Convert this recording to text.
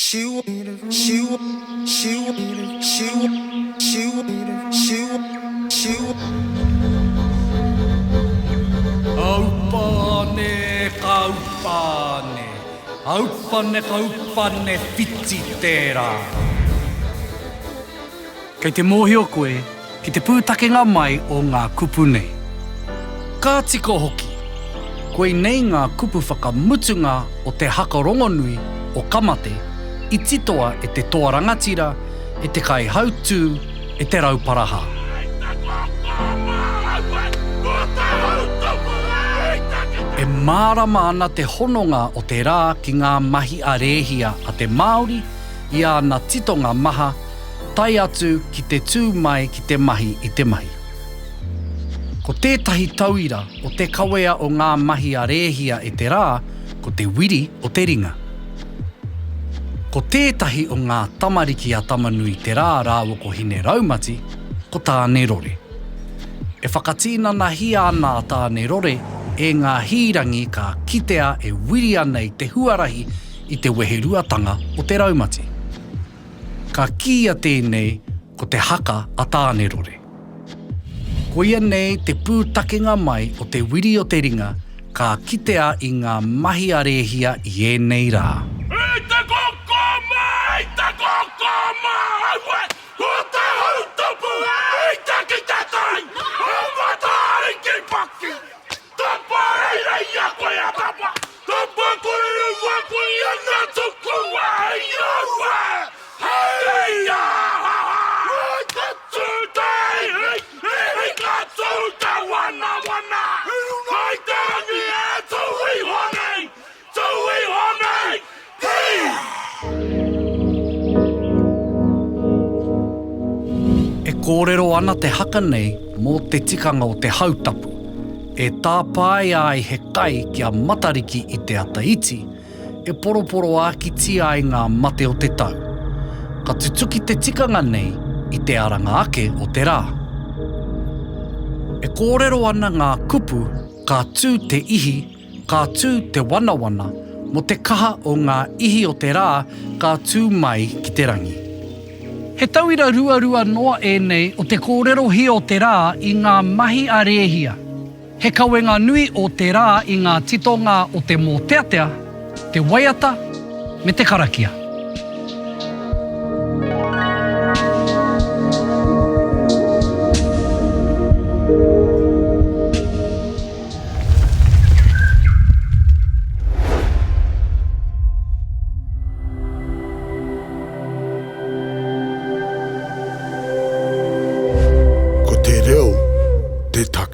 She, she, she, she, she, she, she. Aupane ka upane, aupane ka upane whiti tērā. Kei te mōhio koe ki te pūtakenga mai o ngā kupu nei. Ka tika hoki, koinei ngā kupu whakamutunga o te haka rongonui o Ka Mate i titoa e te toa rangatira, e te kaihautū, e Te Rauparaha. E mārama ana te hononga o te rā ki ngā mahi a rēhia a te Māori i āna titonga maha, tae atu ki te tū mai ki te mahi i te mahi. Ko tētahi tauira o te kawea o ngā mahi a Rēhia e te rā, ko te wiri o te ringa. Ko tētahi o ngā tamariki a Tamanui-te-rā rāua ko Hine-raumati, ko Tāne-rore. E whakatinanahia ana a Tāne-rore e ngā hīrangi ka kitea e wiri ana i te huarahi i te weheruatanga o te raumati. Ka kīia tēnei ko te haka a Tānerore. Koia nei te pūtakenga mai o te wiri o te ringa ka kitea i ngā mahi a Rēhia i ēnei rā. I te koko mai, i te koko mai, ko te hau tapu i te ki te tai, o Matariki paki, tapa rei a koe a tapa. Tapa koe ua koe ana tuku ai aua hei aha Ai ka tū te ihi, ihi ka tū te wanawana Kai te rangi e tū iho nei, tū iho nei, hi! E kōrero ana te haka nei mō te tikanga o te hautapu, e tāpaea ai he kai ki a Matariki i te ata iti, e poroporoākitia ai ngā mate o te tau. Ka tutuki te tikanga nei i te aranga ake o te rā. E kōrero ana ngā kupu ka tū te ihi, ka tū te wanawana mō te kaha o ngā ihi o te rā ka tū mai ki te rangi. He tauira ruarua noa ēnei o te kōrerohia o te rā i ngā mahi a Rēhia. He kawenga nui ō te rā i ngā titonga o te mōteatea, te waiata, me te karakia. Ko te reo te take.